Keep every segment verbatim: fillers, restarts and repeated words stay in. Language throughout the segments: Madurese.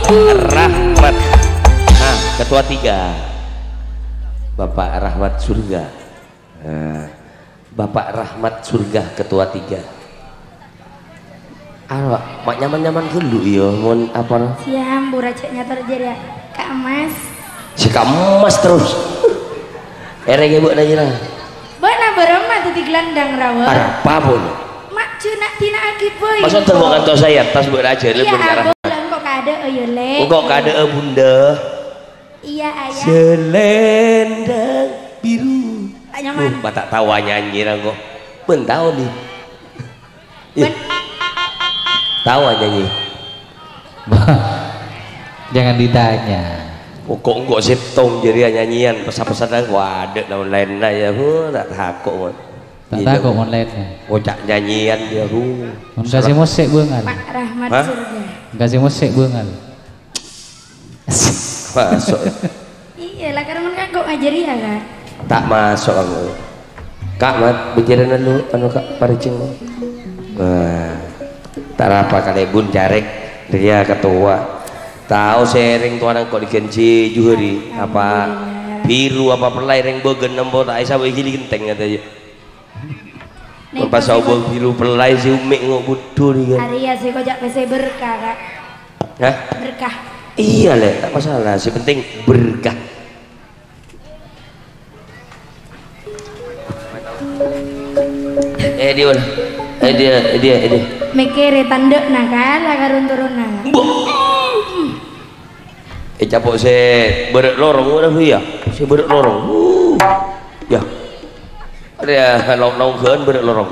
Rahmat. Nah, ketua tiga. Bapak Rahmat Surga. Nah, Bapak Rahmat Surga, ketua tiga. Ara, ma' nyaman-nyaman ghâllu, iyâ, mon apa? Siam, bu rajâ nyator jârèya. Kak Emas. Si Kak Emas terros. Èrèng, Bu, nanya lah. Bâ'na bârâmma dhâddhi gelandang, rawa. Arapa, Bu? Ma' jhâ' na'-dina'aghi bhâi. Masa tembok kantos saya, tas Bu Raja, Iyâ, lebur karah. Abu, la engko' kaadâ'â, yâ, Lè'. Engko' kaadâ'â, Bunda. Iyâ, Ayah. Selendang biru. Ta' nyaman. Uh, ma' ta' tao nyanyi ra engko'. Bân tao, Li. Ih. Bân. Tao nyanyi. Jangan ditanya. Pokok engko' sèttong jârèya nyanyian, pesa-pesa nang waduh, lawan laènna, yâ. Huh, ta' tako', mon. Ta' tako', mon laènna. Kocak nyanyian, yâ, huh. Mon kasih musik bângal. Pak Rahmat Hah? Surga. Kasih musik bângal. Maso'. Iyâ, la karungan kan kok ngajhâri yâ, Kak? Ta' maso' aku. Kak, Mat, bâjârâna lu, anu, Kak, parèjheng. Wah, ta' rapa kalèbun carèk, rèya katowa. Tao sèrèng towana engko' dighânjhi Juhari, apa Alhamdulillah. Biru apa pellai rèng bâgân nempo ta' èsabâ' gili genteng katanya. Neng Pas pas obâng biru pellai si Umi ngo' budhu ni kan. Arèya sè kocak pèssè berkah, Kak. Hah? Berkah. Iyâ, Lè', ta' masalah. Sè penting berkah. Eh, dia mana? Eh, dia, eh, dia, eh, dia. Mèkkèrè tandhâ'na, Kak, la karun-turunna. Mbok. Eh, capo' sè bârâ' lorong, ora, Bu, yâ? Sè bârâ' lorong. Uh. Yâ. Arèya, long-, longghâ'ân bârâ' lorong.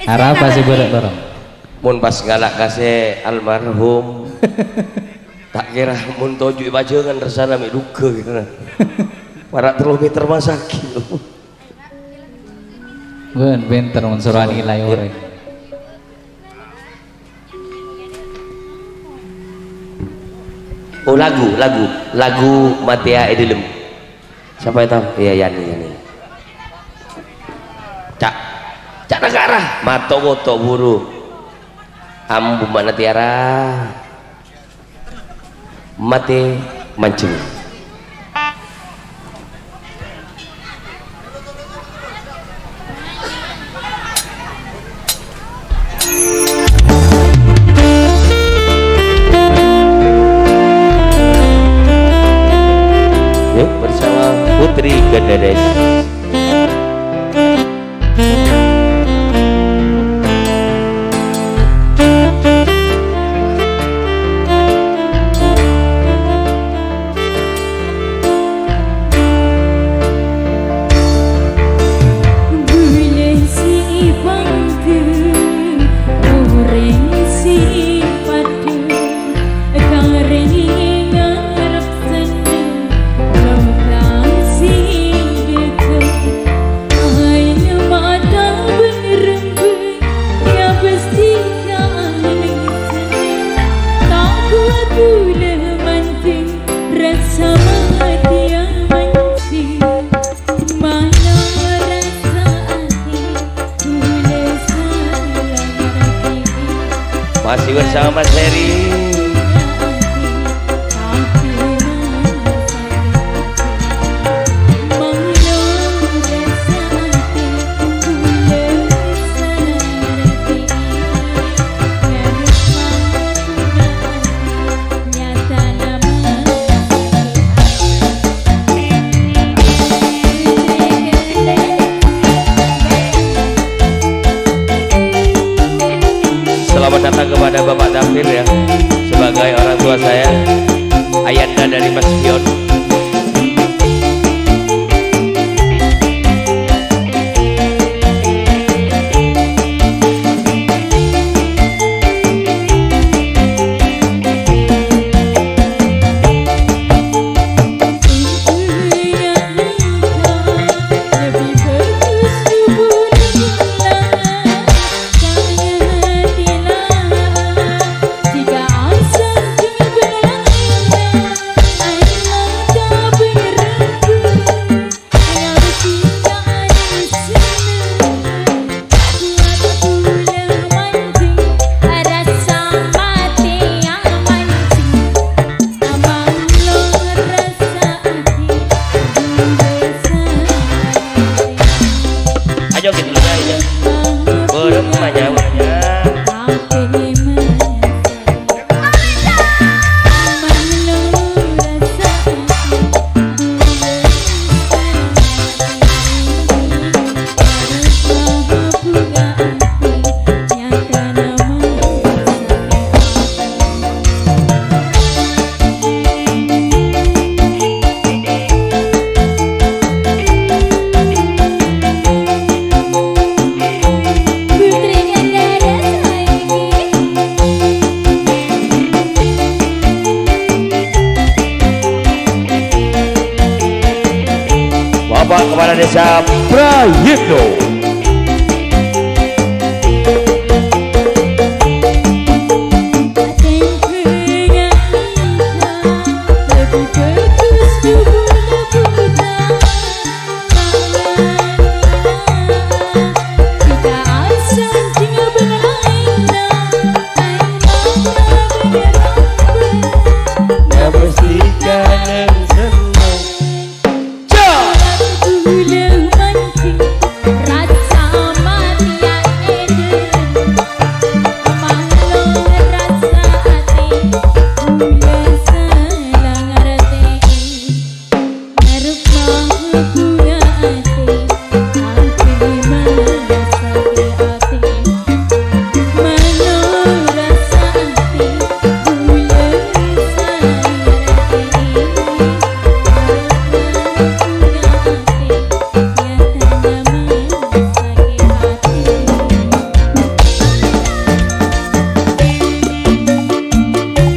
Arapa sè bârâ' lorong? Mon pas ngala' ka sè almarhum, ta' kèra mon toju' è pajhângan rassana mè' dhughâ kèra. Para' tello meter masagi. Bân, pènter mon soro anilai orèng. Oh, lagu, lagu, lagu Matèa è Dâlem. Sapa è tao? Iyâ, Yani, Yani. Ca', ca' nagara, mato-moto buru. Ambu mana tiara. Matè manjeng. Yuk, bersama Putri Gendades. Bulâ sè bângkè, orèng sè padâ, karè ngarep senneng, lokasi dâgghâ. Aèng mata bân rembhâ, ya pastè kangen senneng. Ta' kowat bulâ manjeng, rassa matèa manjeng. Mano rassa atè bulâ salamartè. Masih bersama Mas Heri. Selamat datang kepada Bapak Dapir ya, sebagai orang tua saya, ayanda dari Mas Pion. Kepala Desa Prayitno.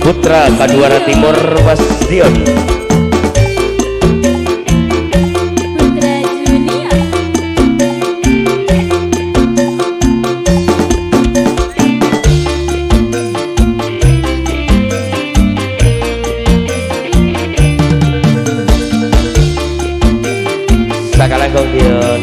Putra Kaduara Timur, Mas Dion. Putra Junior. Sakalangkong, Dion.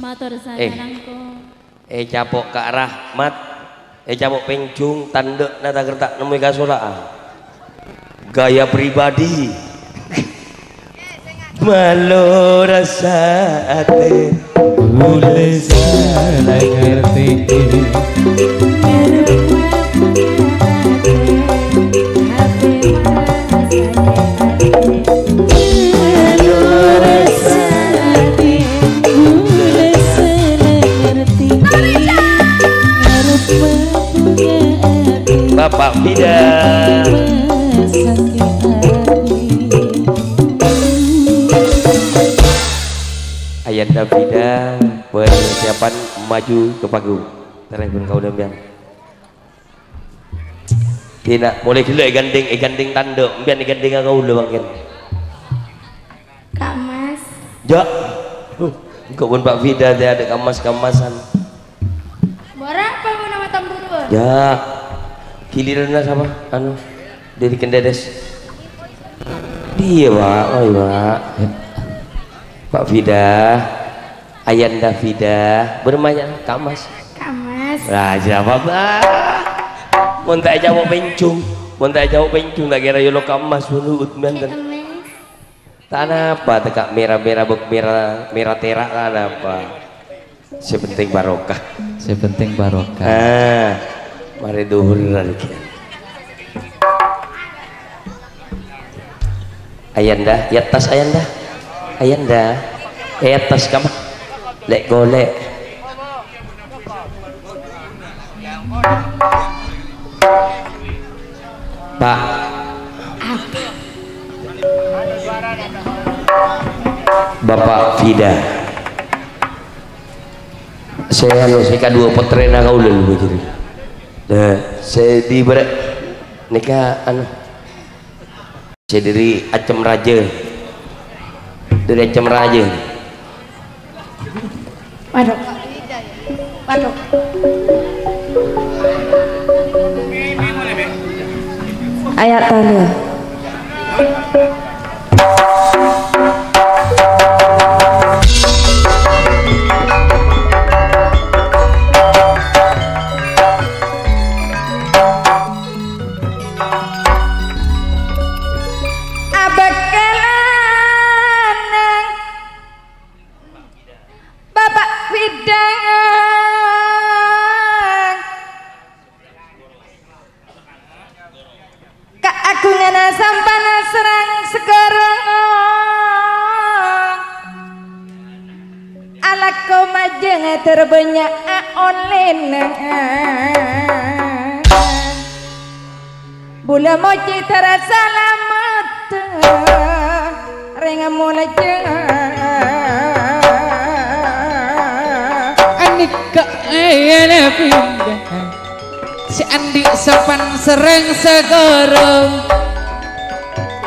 Mator Eh. sakalangkong. Eh, capo' ka' Rahmat. Eh, capo' penjung, tandhâ'na taghâr ta' nemmoy kasola'an. Gaya pribadi. Malo rassa atè. Bulâ sala ngartè. Bapak Bida. Ayanda Bida, persiapan maju ke panggung. Terus pun kau demikian. Dina, molaè ghellâ' èghândhing, èghândhing tandhâ', empèyan èghândhing ka kaulâ mangkèn. Ka' Mas. Jâ'. Huh, engko' pon Pak Fida tè adâ' ka' Mas-ka' Masan. Bârâmpa mon nama tamburuwân? Jâ'. Giliranna sapa? Anu, Dèdi Kendedes. Iyâ, Pak. Oh, iyâ, Pak. Pak Fida. Ayanda Fida, bermanya Ka' Mas. Ka' Mas. Lah, siapa, Pak? Mon ta' ècapo' penjung, mon ta' ècapo' penjung, ta' kèra yolo Ka' Mas, menurut menten. Ka' Mas. Ta' napa, teka' mèra-mèra, bâk mèra, mèra tèra', ta' napa. Sè penting barokah. Sè penting barokah. Ah, marè dhuhur lagi. Ayanda, è attas, Ayanda. Ayanda, è attas, kama. Lè'-kolè'. Pak. Bapak Fida. Sè anu, sè kaduwâ pottrèna kaulâ, lho, jârèya. Nah, sè dibârâ' nèka, anu, sè dâri Accem Rajâ. Dâri Accem Rajâ. Waduh. Waduh. Ayat tanda. Bhungana sampan asrang segara. Alako majeng ter bânnya' ollèna. Bulâ mojhi ter salamet rèng molja. Anèka aèna pinda. Sè andi' sampan sareng sagara.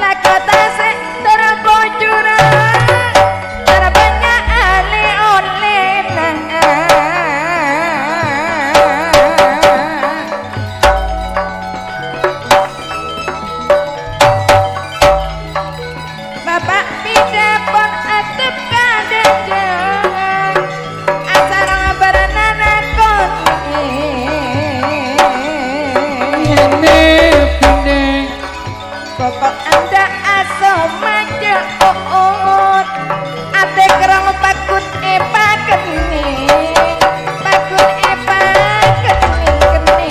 Lako tasè' tor bojurang, tor bânnya' alè-ollèna. Bapa' Pida pon atep ka dhâjâ, asareng baranana konè. Iyâ, Nè, Pida. Koko anda aso maja oot, atè kerrong pagut èpakennè, pagut èpakennè, kennè.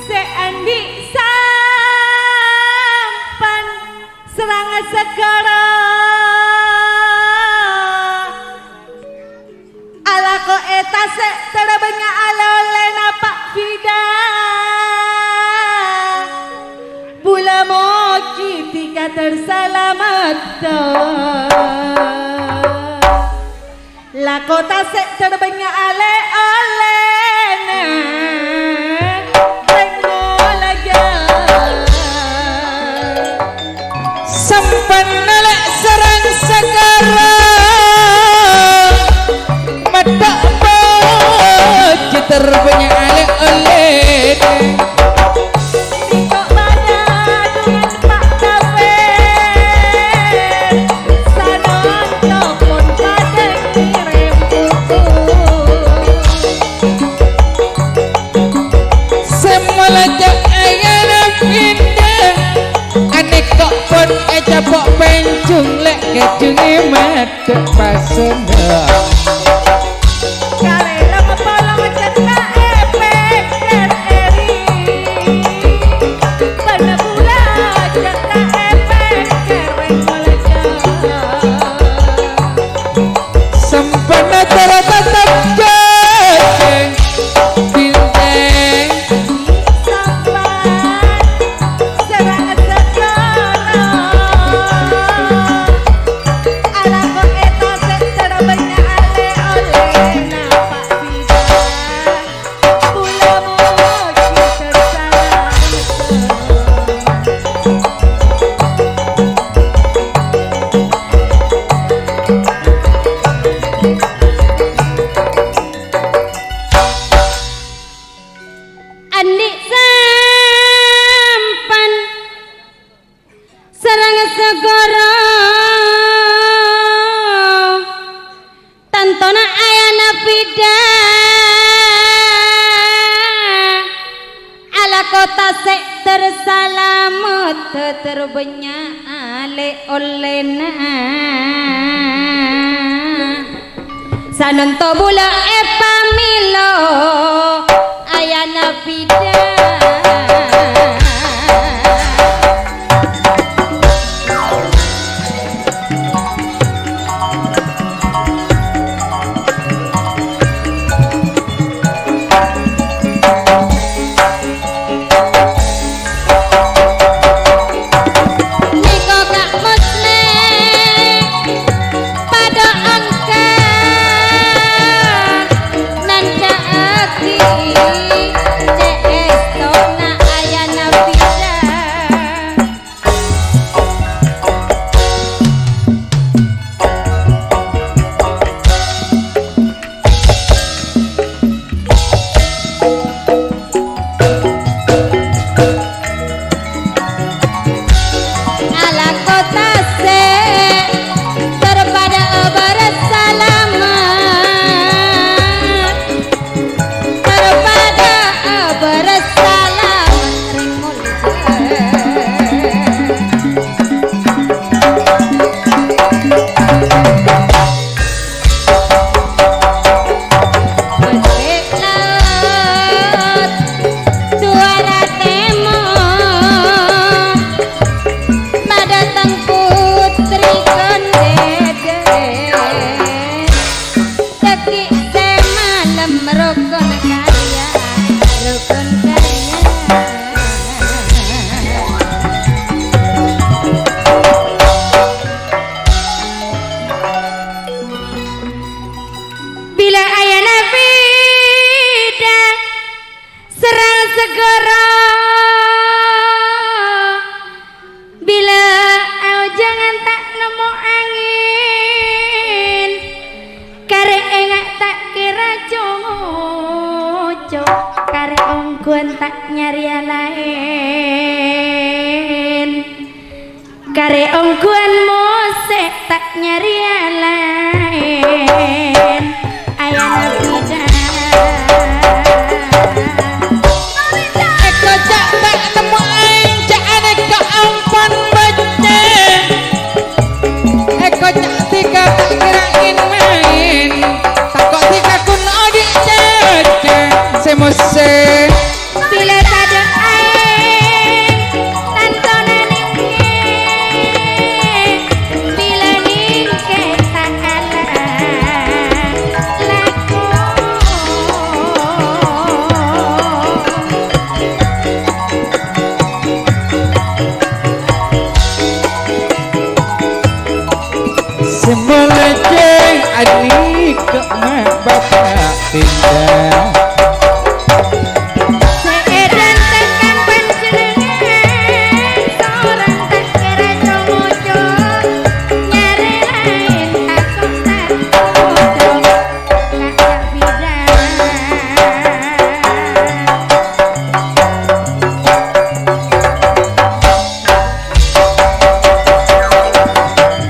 Sè andi' sampan sareng sagara. Alako è tasè' ter bânnya' alè-ollèna Pa' Pida. Bulâ mojhi dhika ter salamet. Lako tasè' ter bânnya' alè-ollèna rèng molja. Sampan nalè' sareng sagara, maddhâ' pojhi ter bânnya' alè-ollèna. Sèngko' bâdâ dhungan Pa' Kafir, sanonto pon padâ ngèrèm buku. Sè molja aèna pinda, anèka pon ècapo' pènjung lè' kèjungè maddhâ' pasèna. Karè long-polong cèta èpèkkèr èrèng. Bân bulâ cèta èpèkkèr rèng molja. Sampèna cara tatap jajeng bintang. Sampan sèrra segara. Alako è tasè' ter bânnya' alè-ollèna Pa' Pida. Bulâ mojhi ter salamet. Andi' sampan sareng sagara. Tantona ayana Pida alako tasè' ter salamet ter bânnya' alè-ollèna. Sanonto bulâ èpamèlo ayana Pida. Nèko Ka' Muslim padâ angka nanca'aghi C S Negara, bilâ aojangan ta' nemmo angèn, karè enga' ta' kèra co-ngoco, karè ongghuwân ta' nyarèya laèn. Karè ongghuwân mosè ta' nyarèya laèn. Ayana bidhâ. Èkoca' ta' nemmo aèng, ca'na èko ampon bâcè. Èkoca' dhika ta' kèra èn-maèn. Tako' dhika ghun odi' cècè sè mosè. Bilâ tadâ' aèng, tantona nèngkè. Bilâ nèngkè ta' ala lako. Sè malajeng anika ma' bapa' tindak. Sè èdhântèkan panjhennengngan, sorang ta' kèra co-ngoco, nyarè laèn tako' ta' cocok, ta' bidhâ.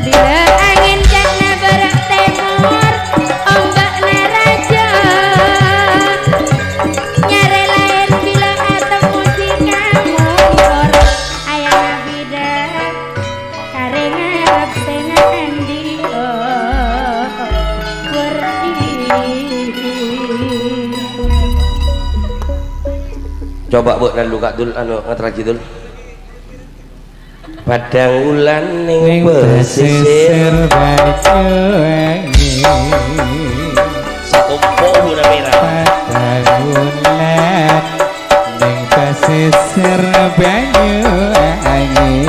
Bilâ angèn ca'na bârâ' tèmor, ombâ'na rajâ. Nyarè laèn bilâ atemmo sè ngamor, ayana bidhâ. Karè ngarep sè ngandi'â, oh, werdi. Coba, Bu, lalu, Kak Dul, anu, ngaterraghi, Dul. Padang wulan ning Ning pesisir. Pesisir banyu angin. Sakompo' guna merah. Padang wulan ning pesisir banyu angin.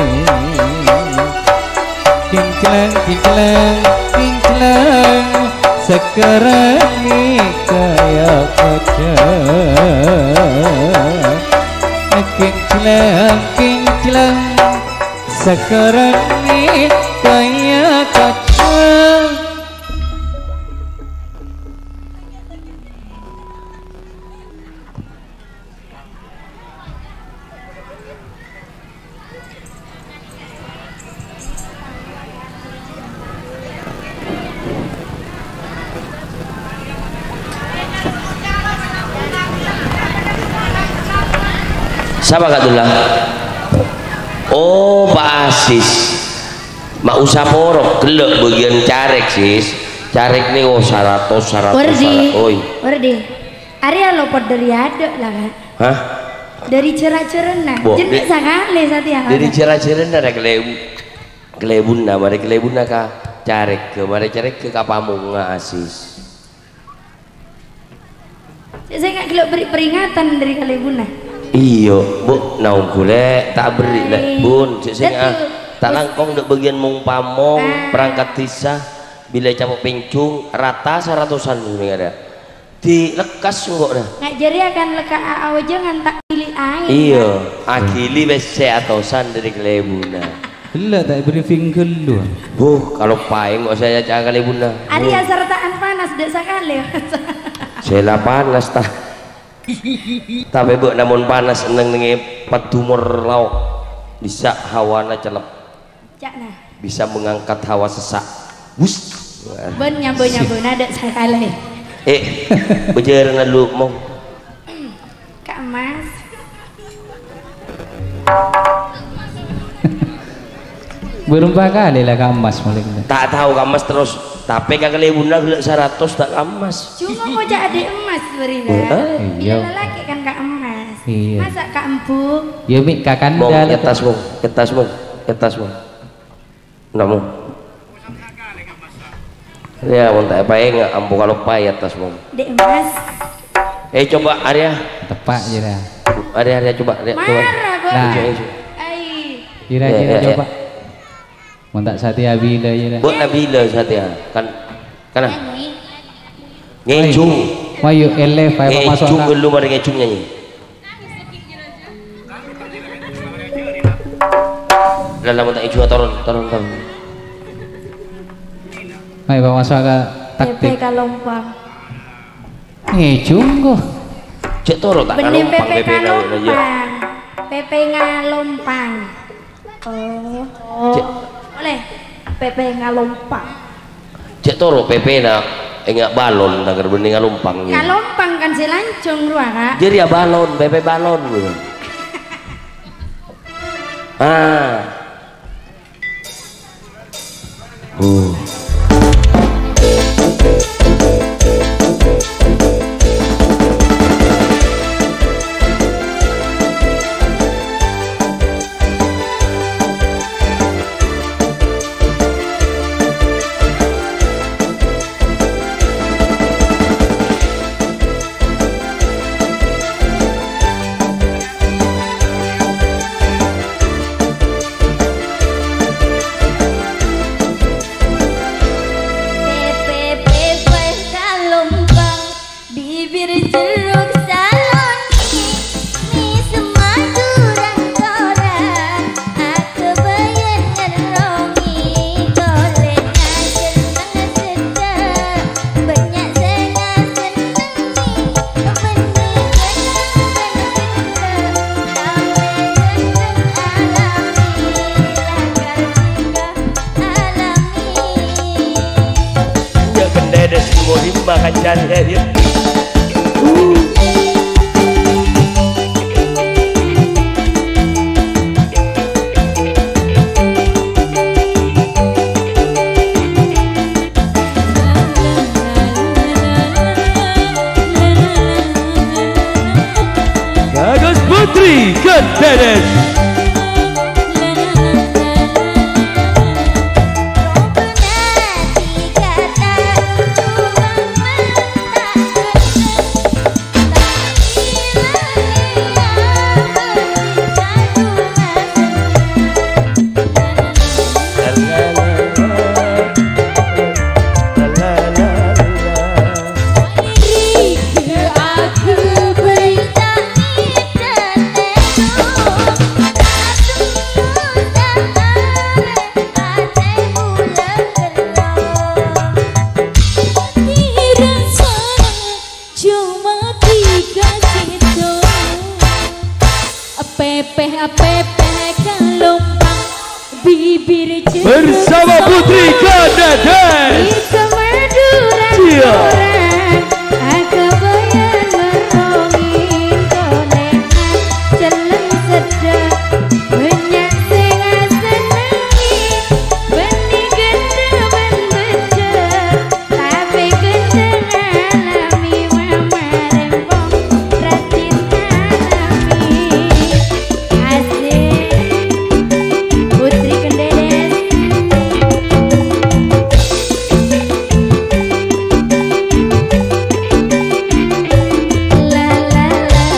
Kincleng, kincleng, kincleng, segerane kaya kaca. Kincleng, kincleng, segerane kaya kaca. Sapa, Kak Dullah? Oh, Pak Asis. Ma' usa porok, gellâ' bâgiyân carèk, Sis. Carèk nèko saratos, saratos, Werdi. Sara-, oi. Werdi. Arèya lopot dâri adâ' la, Kak. Hah? Dâri jhâr-ajhârânna. Bo, Jhâ' di-, sakalè satèya, dâri Kak. Jhâr-ajhârânna rèk kalèbu-, kalèbunna, marè kalèbunna ka carèk, marè carèk ka pamongnga Asis. Sè sènga' ghellâ' bherri' peringatan dâri kalèbunna. Iyâ, Bu, naong ghulâ, ta' bherri', Lè'. Ai. Bun, sè sènga', Betul. Ta' langkong dâ' bâgiyân mong-pamong, Ah. perangkat dhisa, bilâ ècapo' pènjhung, rata saratosan sè nèng adâ'. Dilekkas engko' dâ. Nga' jârèya kan lekka' a-, aojangan ta' ghili aèng. Iyâ, aghili pèssè atosan dâri kalèbunna. Ella ta' briefing ghâllu. Buh, kaloppaè engko' sè èca'a kalèbunna. Arèya sarta'an panas dâ' sakalè. Sè la panas, ta? Tapè, Bu, namon panas neng-nengngè paddumor lao'. Bisa hawana cellep. Ca'na. Bisa mengangkat hawa sesak. Wus. Bân nyambo-nyambona dâ' sakalè. Eh, bâjârânna lu, Mong. Kak Emas. Bârâmpa kalè la Kak Emas malè. Ta' tao Kak Emas terros, tapè ka kalèbunna ghellâ' saratos ta' Kak Emas. Coma koca' adhi' Emas bârina. Heeh. Iyâ. Iyâ, lalakè' kan Kak Emas. Iyâ. Masa' Kak Embu? Iyâ, Mi', kakanda. Mong, la, ètas, Mong. Ètas, Mong. Ètas, Mong. Namo. Yâ, mon ta' èpaènga', ambu kaloppaè ètas, Mong. Dek Mas. Eh, coba, Arya. Teppa', jâ, Arya. Arya, Arya, coba, Arya, coba. Mara, Bos. Nah. Ijhu, ijhu. Ai. Kira-kira, yâ, yâ, coba. Mon ta' satèya bilâ, jâ. Bos, ta' bilâ satèya. Kan, kana. Nyanyi. Ngèjhung. Ayo, elef, ayo, masuk. Ngèjhung dulu, mari ngèjhung nyanyi. Lamon ta' èjhuwâ, toron, toron, toron. Ayo, Bang, maso' ka taktik. P P Kalompang. Ngèjhung, kok. Cè' toro' ta' Bânnè kalompang P P P P P Kalompang. P P Ngalompang. Oh. Cè'. Boleh. P P Ngalompang. Cè' toro' P P-na ènga' balon, ta' kèra bânnè ngalompang, ya. Ngalompang kan sè lanjhâng rowa, Kak. Jârèya balon, P P balon. Ah. Uh. Bibir jeruk salon, mi semma durang-dorang, akebâjâ ngerrongi, golek ajâr nang sedda, bânnya' sè ngasennengi, bânnè gandeng bân bendher, tawè gandeng alami, lakar jingga alami. Enjâ' gendhâ dâ' sè mo dimma kancana, ya. Bagus Putri Kenderes. Coma tiga situ. Pepeh, pepeh kalompang, bibir jeruk bersama Putri Kadadas. Di Madura. Iya. Orang, akabaya ngerongi, konekan, celeng sedap, banyak sing asenengi, beni gendang ban bejek. Tapè gendang alami mama rempong, rajin alami. Asik. Putri Kenderes. La, la, la.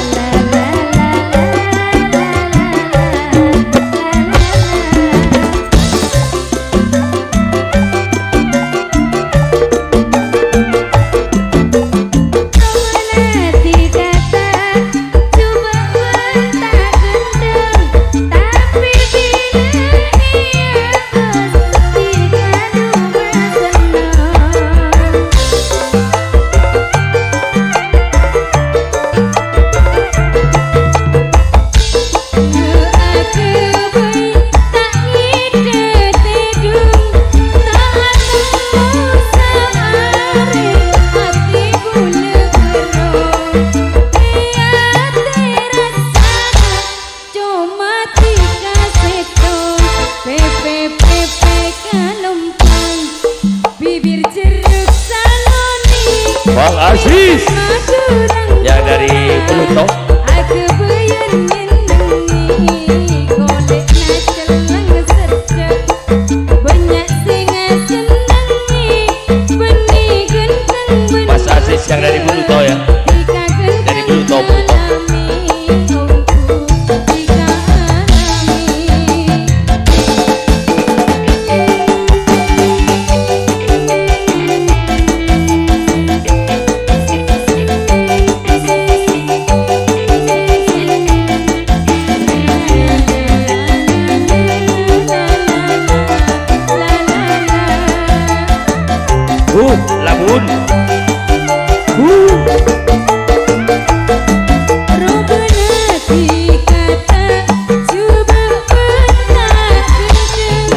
Coma tiga settong, pepe, pepe, kalompang. Bibir jeruk saloni. Bang Aziz. Madurang yang dari Buluto. Akebayar nyenengi, golekna celeng sedap. Banyak sing asenengi, beni gendang, beni Mas Aziz yang dari Buluto, ya. Dari Buluto, Buluto. Pun. Huh. Robana dikata jubah peta gendeng,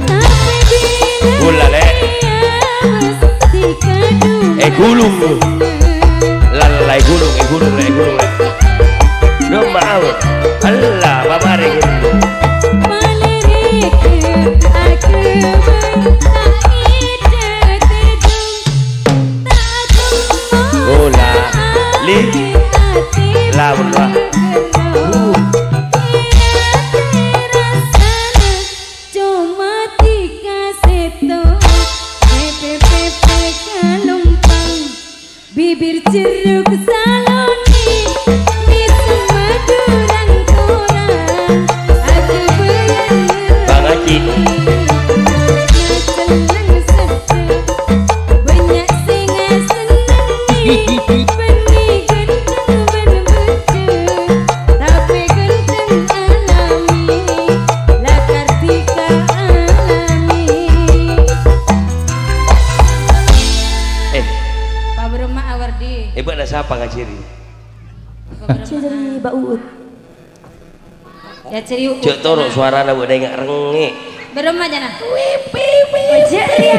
tapi bila Gula, Lè'. Dia mesti kadung Eh, gulung. Seneng. Lalla, eh, gulung, eh, gulung, eh, gulung, eh. Lu mau? Allah, apa mari gulung? Malèrèkè akabân ta' èdhâ tèdung, ta' kemmo Gula. Li. Ati La, berdoa. Gelo. Uh. Ina terasana. Coma tika sèttong, pèpè-pèpè kalompang, bibir jeruk saloni, mèsem madhurâ-korang, aghâbâyân Bang Haji. Macelleng seddhâ, bânnya' sè ngasennengngè, bânnè ghântheng bân bujur. Tapè ghântheng alami, lakar dhika alami. Eh. Pak Broma Awardi. Eh, bâ'na sapa ngajhâri? Pak Broma. Ngajhâri Mbak Uut. Ngajhâri Uut. Jhâ' toro' sowarana bâ'na enga' rengngè'. Broma jâna. Wip, wip, wip. Ojek, ya.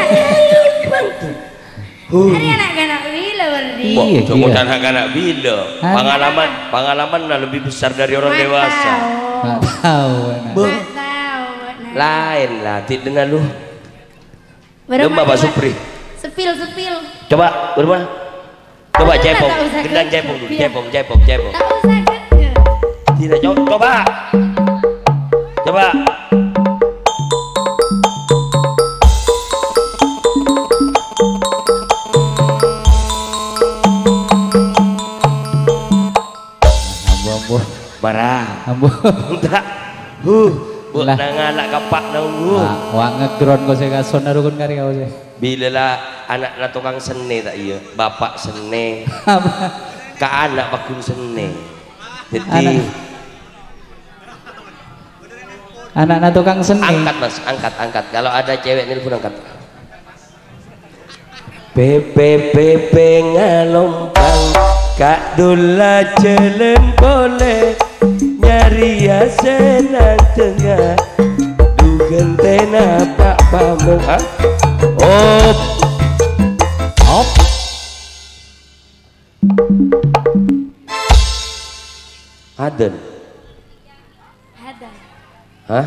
Huh. Arèya na'-kana' bilâ, Wardi. Wah, Iyâ, coma iyâ. Anak-anak bilâ. Hah? Pengalaman, pengalamannya lebih besar dari orang dewasa. Nggak tahu, nah. Beuh. Nggak tahu, nah. Laèn la, ti' denna lu. Berapa, Lomba, Pak berapa? Supri. Sepil, sepil. Coba, berapa? Coba Enggak, cepong. Tak usah Gendang ke cepong dulu. Iya. Cepong, cepong, cepong. Tak usah ke. Tidak, co-, coba. Coba. Ambo, ambo. Marah. Ambo. Enggak. Huh, bu, Lah. Nang anak kapak nang, bu. Wah, wah, ngegron kok saya kasona rukun kari kau saya. Bilâ la ana'na tokang sennè, ta' iyâ? Bapa' sennè. Apa? Ka ana' paggun sennè. Jadi Anak-, ana'na tokang sennè. Angkat, Mas, angkat, angkat. Kalau ada cewek nelpon, angkat. Pèpè-pèpè ngalompang, Ka' Dulla jhâlân polè, nyarèya sè nang tengnga, dhu ghântèna Pa' Pamong, ah. Op. Op. Adân. Ada. Hah?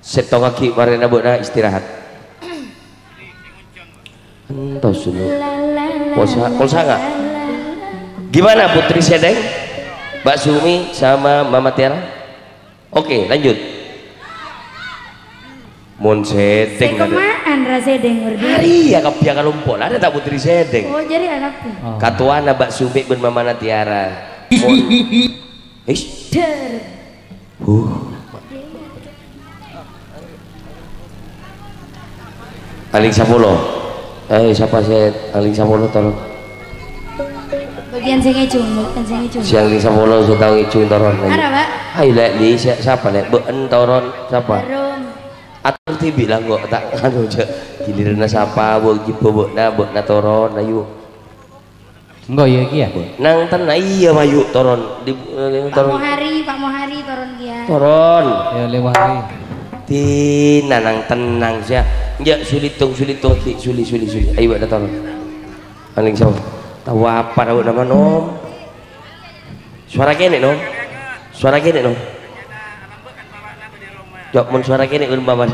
Sèttong aghi' marèna bâ'na istirahat. Entos dulu. Pol sa-, pol sanga'. Gimana Putri Sedeng? Mbak Sumi sama Mama Tiara? Oke, lanjut. Mon Sedeng Sè ada. Kema'an ra Sedeng, Wardi? Arèya kabbhi kalompo'. Ada ta' Putri Sedeng? Oh, jârèya kabbhi. Oh. Katowana Mbak Sumi bân Mamana Tiara. Mon Ish. Der. Huh. Aling sapolo. Eh, sapa sè aling sapolo, tolong? Bagian sing ngejung, bagian sing ngejung. Sè aling sapolo sè tao ngejung, toron. Ara, Pak? Ayo, Lè', Li, si-, sapa, Lè'? Bâ'en, toron, sapa? Barum. Atur tibi lah, kok, tak anu, jâ'. Giliranna sapa, bu-, jibbâ bâ'na, bâ'na toron, ayo. Engko' ya iki ya? Nang tenna', iyâ, mayu, toron. Di, eh, Pak toron. Mohari, Pak Mohari, toron kèya. Toron. Ya, lewat hari. Tina nang tenang, sia. Enjâ', sulitong, sulitong, ki, suli, suli, suli. Ayo, bâ'na toron. Aling sawo. Tao apa tao nama, Nom? Suara kènè', Nom. Suara kènè', Nom. Cok, mon suara kènè' ghun papan.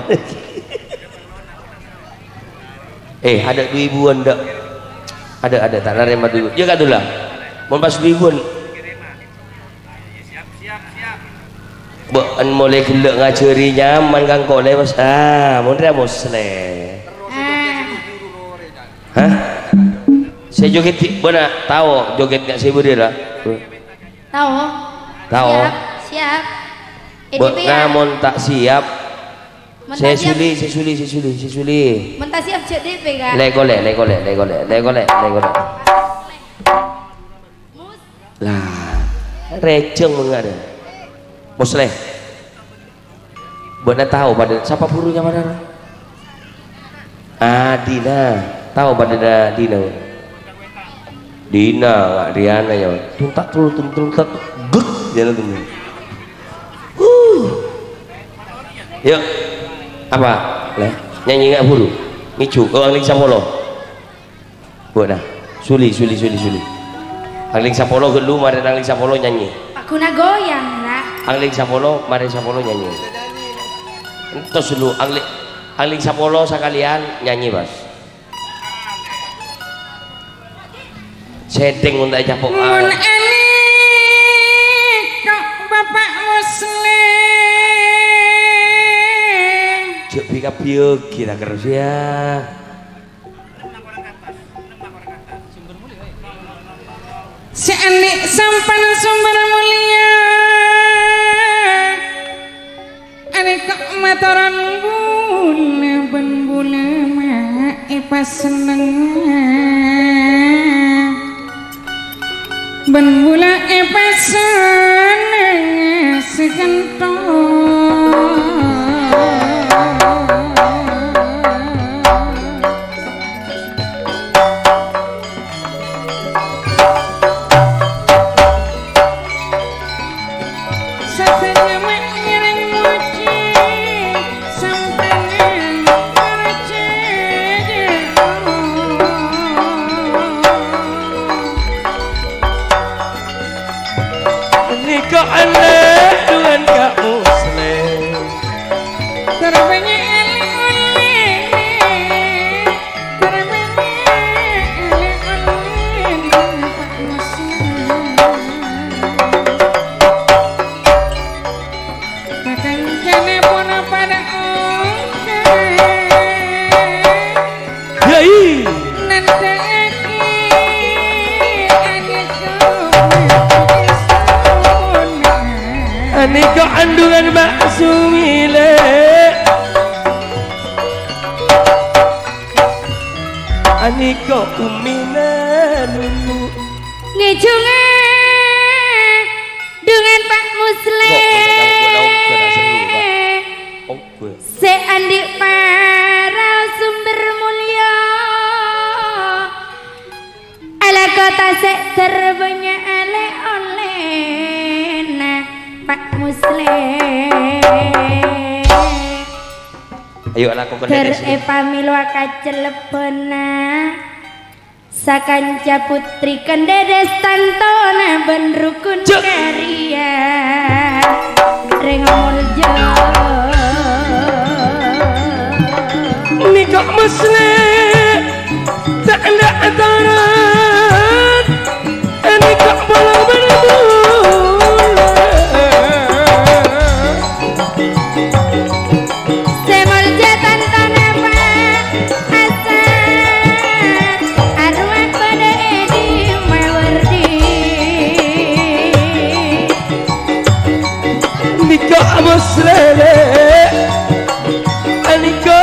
Eh, ada dhu èbuwân, ndak? Ada, ada, ta' narèma dhu èbu. Ya, Kak Dullah. Mon pas dhu èbuwân. Bâ'en molaè ghellâ' ngajhâri nyaman kangko lè, Mas. Ah, mon rèya Mosleh. Hah? Sè jogèt, bâ'na tao jogèt nga' sè bârâ, ra? Tao. Tao. Siap, siap. Bâ'na mon ta' siap, sè suli, sè suli, sè suli, sè suli. Mon ta' siap, jhâ' D P, Kak. Lè' kolè', lè' kolè', lè' kolè', lè' kolè', lè' kolè'. Mus. Lah, rèjhâng mon ngarè. Mosleh. Bâ'na tao padâ, sapa bhurunya padâ? Adina. Tao padâ dina. Dina, nga' Riana ya. Tuntak, tul, tul, tuntak. Gek, jalan tuh. Huh. Yuk. Apa? Leh, nyanyi nga' buru. Miju. Oh, angling sapolo. Bu, nah. Suli, suli, suli, suli. Angling sapolo ghâllu, marè angling sapolo nyanyi. Pakuna goyang, nak. Angling sapolo, marè sapolo nyanyi. Entos dulu, angling, angling sapolo sakalèyan nyanyi, Bas. Setting untuk capok. Mon anèka Bapak Muslim. Jhâ' bi-, kabiyâgi ta' kerrus, ya. Sè andhi' sampan sumber mulya. Anèka matoron bulâ bân bulâ ma' èpasennengnga. Bân bulâ èpasennengnga sakantong. Sadhâjâ ma' ngèrèng mojhi, sampèyan parcajâ. Nèka anḍi' ḍungan ka Muslim. Terbângngè èlè-ollè. Yai. Anèka anḍungan Mak Sumilè. Anèka ummina Lulu. Ngèjhungnga ḍungan Pak Musleh. Kok, kok, kok, kok, kok, kok, kok, kok, kok. Sè anḍi' para sumber mulya. Alako tasè' terbângngè èlè-ollèna Pak Musleh. Ayo, alako ka Ter dâdâs. Èpamèlowa kacellebânna sakanca putri kandhâdhâs tantona bân rukun. Cek. Karya rèng molja. Nèka Musleh. Ta' enḍâ' atoran, ènèka polong bân bulâ. Sè molja tantona Pak Hasan, arowa bâḍâ è ḍimma Wardi. Nèka Musleh, anèka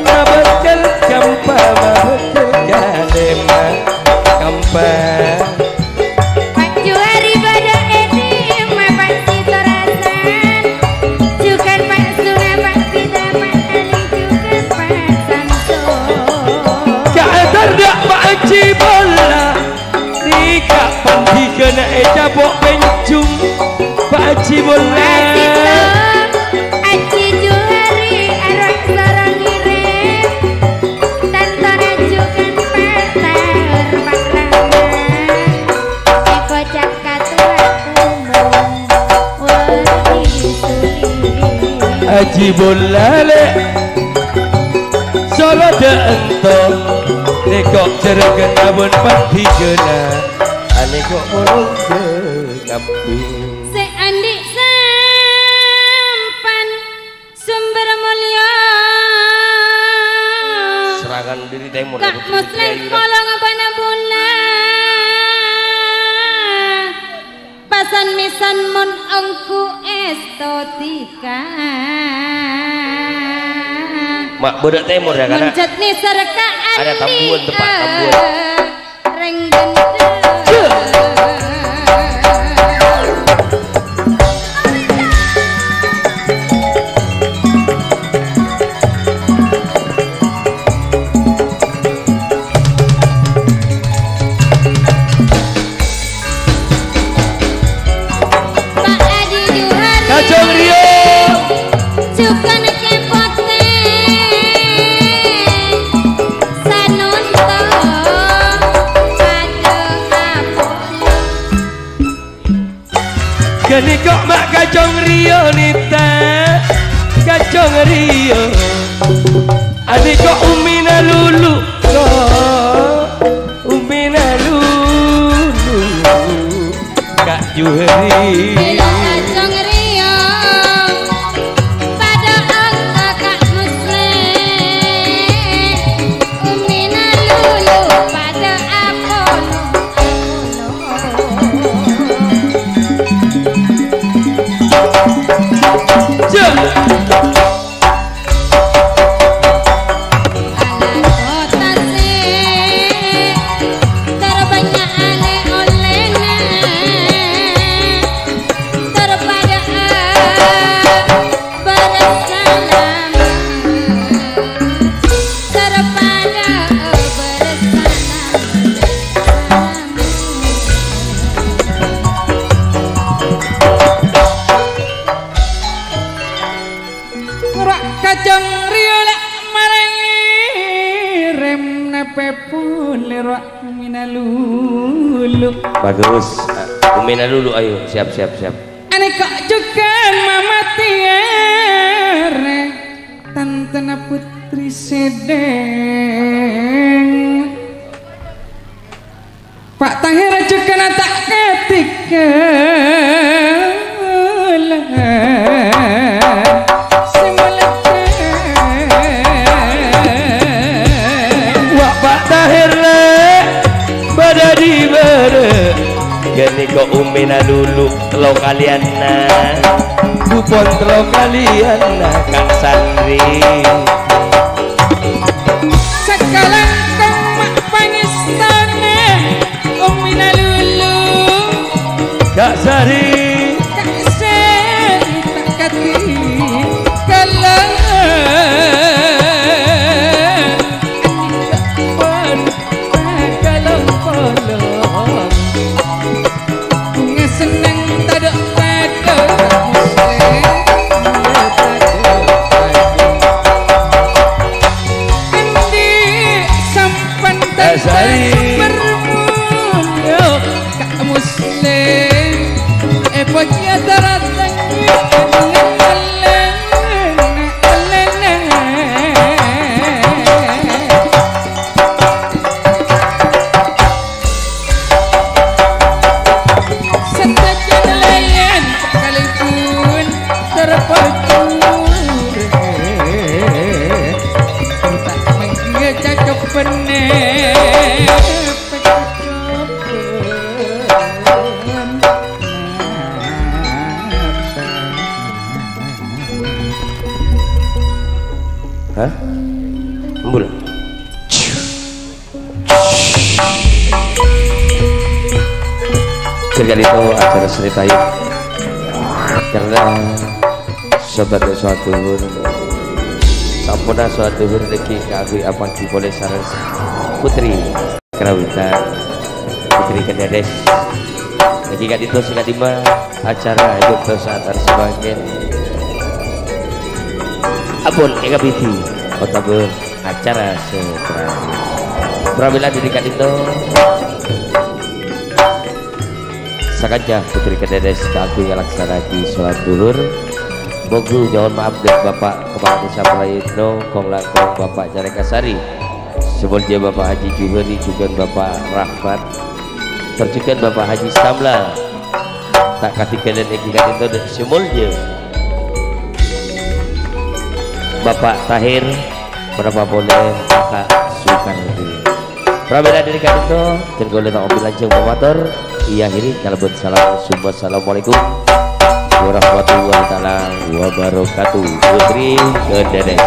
mabâkal kampa, mabâkal kalèma kampa. Pak Juwari bâḍâ è ḍimma, Pak Sitorasan? Jhughân Pak Suna, Pak Pida, Pak Ali, jhughân Pak Samsul. Ka'ḍinto Pak Haji Bolla. Nèka panḍhigâna ècapo' pènjhung, Pak Haji Bolla. Pak Sito, Haji Juwari, arowa sareng ngèrèm. Tantona jhughân Pak Taher, Pak Rahman. Èkoca' ka towa umum, Wardi Suli. Haji Bolla, Lè'. Soro ḍâ' ento, nèko' jherrèghânna bân panḍhigâna, anèko' polong ḍâ' kabbhi. Sè anḍi' sampan sumber mulya. Serangan dari timur, Kak Musleh polong bân bulâ. Pasan-mèsan mon ongghu èstotika. Ma' bâḍâ tèmor, ya, kana'? Mon jhât nèser ka Ada tambuhan, tepat tambuhan. Rèng ghândhâ. Ghânèka ma' kacong rèya nèta, kacong rèya. Anèka ummina Lulu, ummina Lulu, Ka' Juhri. Kacong rèya padâ angka Ka' Muslim, ummina Lulu padâ apolong-apolong. Ra' kacong rèya la' marèng rèmna pèpon lèro' ummina Lulu. Bagus. Ummina Lulu, ayo, siap, siap, siap. Anèka jhughân mamatèya rè, tantana putri sèdheng. Pa' Tahir jhughân ta' katèngghâl. Sè moledhâ. Wa' Pa' Tahir, Lè', bâdâ è bârâ'. Ghânèka ummina Lulu tello kalèyanna. Bupon tello kalèyanna Ka' Sandri. Sakalangkong ma' pangèstona ummina Lulu. Ka' Sari. Ka' Sari ta' kadi kalan. Pon kalong-polong. Bhunga senneng tadâ' padâ, Muslim tadâ' padâ. Endi sampan Ka' Sari. Tantang bermulya, Ka' Muslim. Eh, pojhi atarantang, eleng-eleng, eleng-eleng. Sadhâjâna laèn sekalipun terpojur. Tak menggia cakep bener. Hah? Embul. Ghânèka acara sè tayu. Karena sobat sholat duhur, samponna sholat duhur nèka kaangghuy apangghi polè sareng putri karawitan, Putri Kedades. Nèka ka'dinto sè kadimma acara yukto saat arep samangkèn ampon èkabidhi otabâ acara sè terakhir. Pramèla dâri ka'dinto, sakanca Putri Kedades kaangghuy ngalaksana'aghi sholat duhur. Mongghu nyo'on ma'ap dâ' Bapak Kepala Desa Pelaino, kong-langkong Bapak Carèka Sari. Sè moljâ Bapak Haji Juhari, jhughân Bapak Rahmat, tor jhughân Bapak Haji Samla. Ta' kadhingghâlân èngghi ka'dinto dâ' sè moljâ Bapak Tahir, ponapa polè Kakak Sukardi. Pramèla dâri ka'dinto, jhân kaulâ ta' ombhi lanjhâng mamator, èakhiri kalabân salam summa assalamualaikum warahmatullahi taala wabarakatuh. Putri Kedades.